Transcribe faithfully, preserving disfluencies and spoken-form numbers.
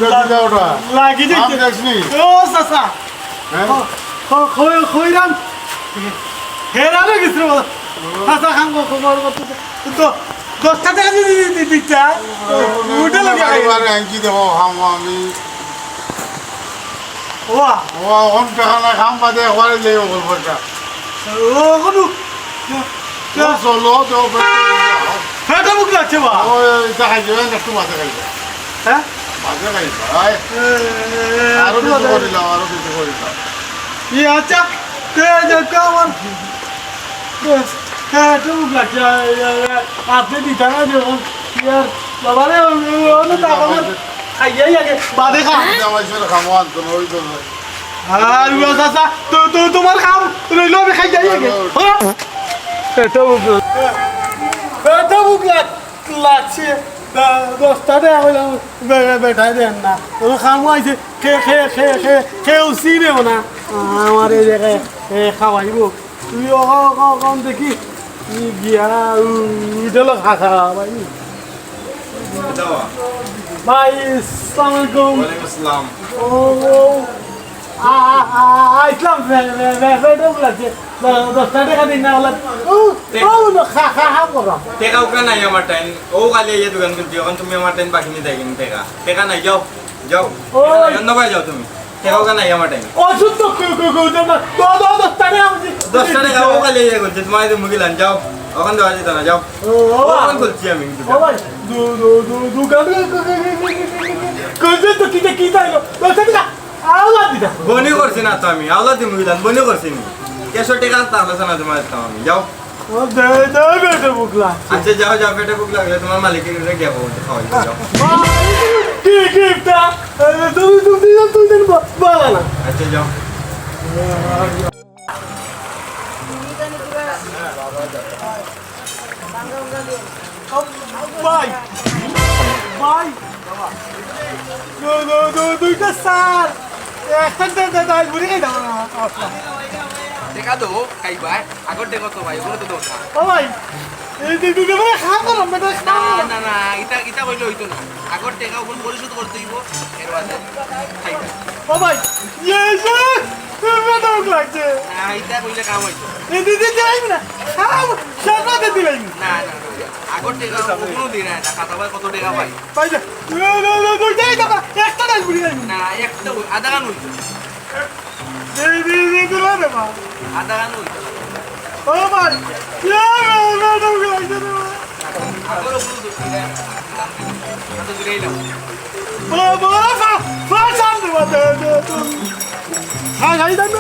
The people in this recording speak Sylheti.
লাগি যাইছে। ও চাচা। হ্যাঁ? খ-, খ-, খ-, খইরাম। হেরান অই গেছি রে বাবা। চাচা, কাম কর, কর, কর, কর। তো, দশটা টেকা দি, দি, দি, দি, দিতা। উঠে লাগে। বারে বারে আনছি দেখো, খাম আমি। ওয়া। ওয়া, অখন টেকা নাই, খাম বাদে একবারে লইব বলবো এটা। ও, কোনো, ও, চলো, তো, পেটে ভুক লাগছে বা। ও, এটা খাই যাবে, একটু বাদে খাই যাবে। হ্যাঁ? বাদে খাই যাবে, আয়। এ, এ, এ, আরো একটু কিছু বাদে। করিলাম, আরো কিছু করিলাম। ই আচ্ছা, কে যে কে আমার, এ, এ, একটু ভুক লাগছে, এ, এ, এ, আপনি দিতে না যখন, ইয়ার, বাবা রে, ও, ও, ও, না, তা আমার খাইয়াই আগে, বাদে খা। এটা আমার সাথে খামো আনতো না, ওই তো। আর ও চাচা, তো, তো, তোমার কাম রইলো, আমি খাই যাই আগে। হ্যাঁ? পেটে ভুক, পেটে ভুক লাগ-, লাগছে। দ-, দশটা টেকা কইলাম, বে-, বে-, বেটায় দেন না। ওর কামও আইছে, খে, খে, খে, খে, কেউ চিনেও না। আমার এই জায়গায়, এ, খাওয়াইবো। তুই ও, ও, ও, কম দেখি। ই গিয়া, উ-, উঠে লো খা, খা, ভাই। দাও। ভাই, আসসালামু আলাইকুম। ওয়ালাইকুম আসসালাম। ও, ও, আ, আ, আ, আ, ইসলাম, বে-, বে-, বে-, বে-, বে-, বে-, বে-, দ-, দশটা টেকা দিন না, ওলা। ও, তে- ও, লো, খা, খা, খা, বাবা। টেকা উকা নাই আমার টাইম। ও খালি এই দোকান খুলছি, এখন তুমি আমার টাইম বাকি নিতে গেলে টেকা। টেকা নাই, যাও, যাও। ও। টেকা নাই, অন্য ভাই যাও তুমি। টেকা উকা নাই আমার টাইম। অসুস্থ কেউ, কেউ, কেউ, কেউ, না। দ-, দ-, দশটা টেকা আমি দি-, দশটা টেকা ও খালি ইয়ে করছে, তোমার এই মুগিলান, যাও। ওখান দেওয়া যেত না, যাও। ও, বাবা। ওখান খুলছি আমি কিন্তু। ও ভাই, দু-, দু-, দু-, দোকান করছে তো কিতা, কিতা হইলো? দশটা টেকা। আওলা দিতা। বনি করছি না তো আমি, আওলা দি মুগিলান, বনি করছি নি। কেশো টেকা তাহলে না তোমার দিতাম আমি, যাও। ও দে, দে, পেটে ভুক লাগছে। আচ্ছা, যাও, যাও, পেটে ভুক লাগলে তোমার মালিকের ঘরে গিয়া বলতে খাওয়াই, যাও। কি, কি, তা? আরে, তুমি, তুমি, তুমি, তুমি, তুমি, বা-, বালা না। আচ্ছা, যাও। ভাই, ভাই, দু-, দু-, দু-, দুইটা চা, একটা দে, দে, দে, ঘুরে খাই দাও না। টেকা দেবো, খাইবা, আগর টেকা তো ভাই, ওগুলো তো দরকার। ও ভাই, এই যে দুটো মানে খাওয়া করো, মানে না, খাওয়া করো। না, না, ইটা, ইটা কইলে হইতো না। আগর টেকা ওগুলো পরিশোধ করতে হইব, এর বাদে খাইবা। ও ভাই, ইয়ে, ইয়ে, পেটে ভুক লাগছে। না, ইটা কইলে কাম হইতো না। এই দিদি দিলাইম না, খাও, সব রাতে দিলাইম। না, না, না, আগর টেকা কোনো দিন না, খাতা ভাই কত টেকা ভাই? ভাই, দে, দে, দে, দে, দে, দে, দে, একটা ডাল পুরি খাইবি। না, একটা ওই, আধা খান হইতো। দে, দে, দে, দে, দে, দে, মা। আধা খান হইতো। ও ভাই, এ, এ, এ, এ, এ, এ, এ, এ। আগরও কোনো দোষ নেই, না। না তো দূরেই না। বড়, বড়, ফা-, ফা-, সামনে মাথা, দে, দে, দে। হ্যাঁ, হ্যাঁ, দে, দে।